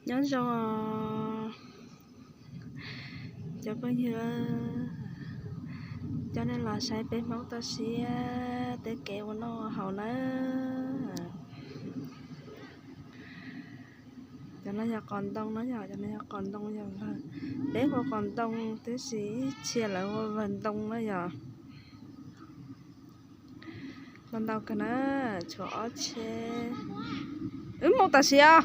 Nyob zoo cov phooj ywg, coj nej los saib peb Hmoob toj siab tej kev ua noj ua haus na. Cov no yog qos ntoo na yom, cov no yog qos ntoo yog vawg. Peb hu qos ntoo tab sis ib txhia lawv hu vawg ntoo na yom. Ntau ntau kawg na, tshuav ob tsheb. Wb mus tam sim os.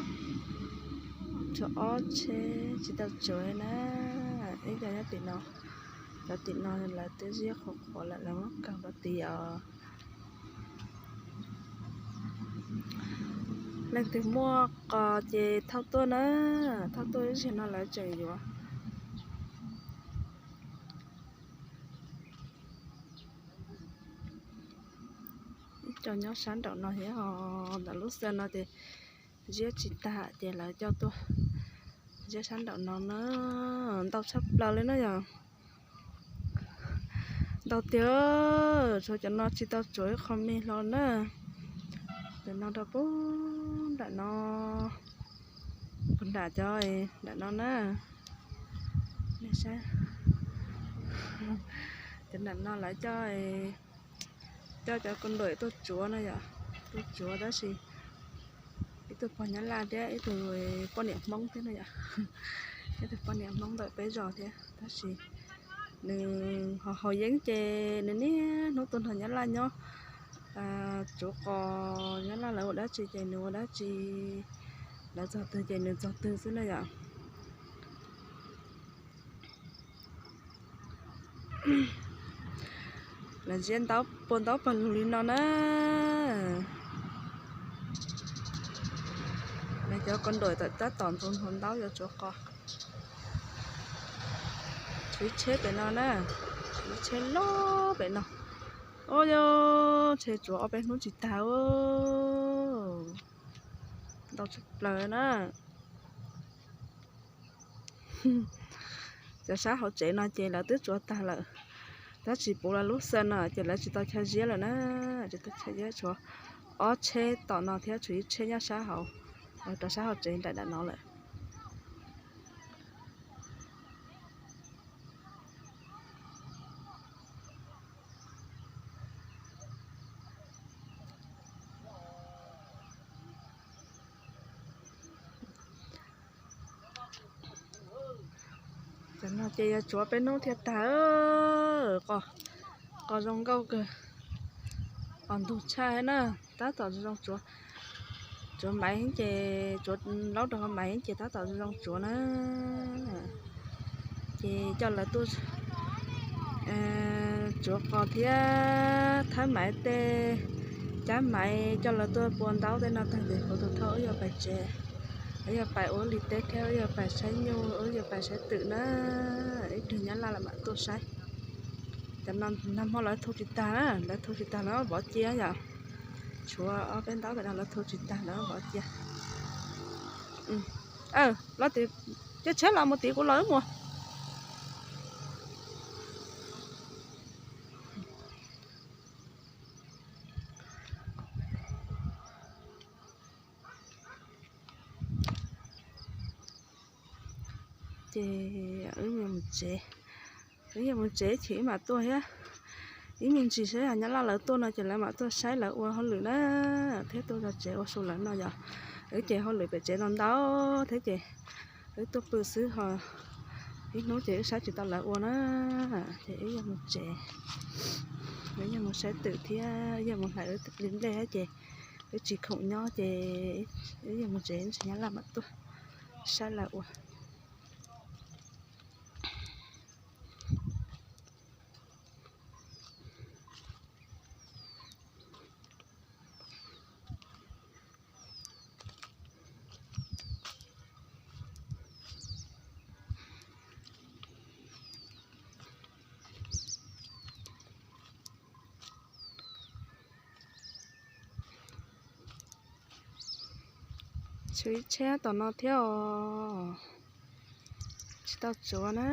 Tshuav ob tsheb tsis tau tsuav na. Ib co nyob tim no, cov tim no lawv twb ziab qhuav qhuav lawm, lawv muab kaw rau tid os. Leej twg muaj qos ces thauj tuaj na, thauj tuaj ib zaug no lawv tseem yuav. Ib co nyob sab nraum no thiab os, ntawm lub xav no ces ziab tsis tag ces lawv coj tuaj ziab sab nraum no na. Ntau tshaj plaws li na yom. Ntau tiag, tshuav cov no tsis tau tsuav ib qho me hlo na. Cov no rau puag nram no, puag nram cov nram no na. Cov nram no lawv coj, coj cov kua nduam tuaj tsuav na yom, tuaj tsuav tab sis ib tug pog Nyab Laj thiab ib tug poj niam Hmoob thiab na yom. Ib tug poj niam Hmoob ntawm peb zos thiab tab sis nws ho haus yeeb ces nws niaj hnub tuaj nrog Nyab Laj nyob tsuav qos, Nyab Laj lawv ua dab tsi ces nws ua dab tsi, lawv txog twg ces nws txog twg xwb na yom. Lawv ziab ntaub pua ntaub pawg lug li no na. Lawv cov kua nduam tab tom nthuav nthuav ntaub yuav tsuav qos. Tshuav ib tsheb pem no na, tshuav ib tsheb loj pem no. Ua yog ntshe tsuav ob peb hnub tsis tag. Ntau tshaj plaws na. Cov sab hauv tsev no ces lawv twb tsuav tag lawm, tab sis puv lawv lub xav no ces lawv tsis tau chaw ziab lawm na. Tsis tau chaw ziab, tshuav ob tsheb tom no thiab tshuav ib tsheb nyob sab hauv, rau sab hauv tsev nram nram no lawm. Cov no ces yuav tsuav peb hnub thiaj tag. Qos zoo nkauj kawg, qos ntug tshaj na. Tab tom zoo tsuav, tsuav maiv ces tsuav laub rau hauv maiv ces tab tom zoo tsuav na. Ces coj lawv tuaj tsuav qos thiab thawb maiv tej, cab maiv coj lawv tuaj pua ntaub tej no tag ces kuv tus thauj wb yuav pais tsev, wb yuav pais ua li teb thiab wb yuav pais saib nyuj, wb yuav pais saib twm na. Ib tug Nyab Laj lawv mam tuaj saib. Cov no nag hmo lawv thu tsis tag na, lawv thu tsis tag lawv vov cia yom. Tshuav ob peb ntaub pem no lawv thu tsis tag lawv vov cia. Los tim, coj tsheb los mus tim kuv los wb mus. Ces wb yuav mus tsev, wb yuav mus tsev ces wb mam tuaj thiab. Ib me ntsis saib Nyab Laj lawv tuaj no ces lawv mam tuaj saib lawv ua hauj lwm na, thiab tuaj zov tsev ua su lawv no yom. Wb ces hauj lwm pem tsev no ntau thiab ces wb tuaj pw xwb ho ib hnub ces wb saib tsis tau lawv ua na, ces wb yuav mus tsev. Wb yuav mus saib twm thiab wb yuav mus hlais wb li nplej thiab ces wb tsis khoom nyob ces wb yuav mus tsev, ib ntsis Nyab Laj mam tuaj saib lawv ua. Tshuav ib tsheb tom no thiab os, tsis tau tsuav na.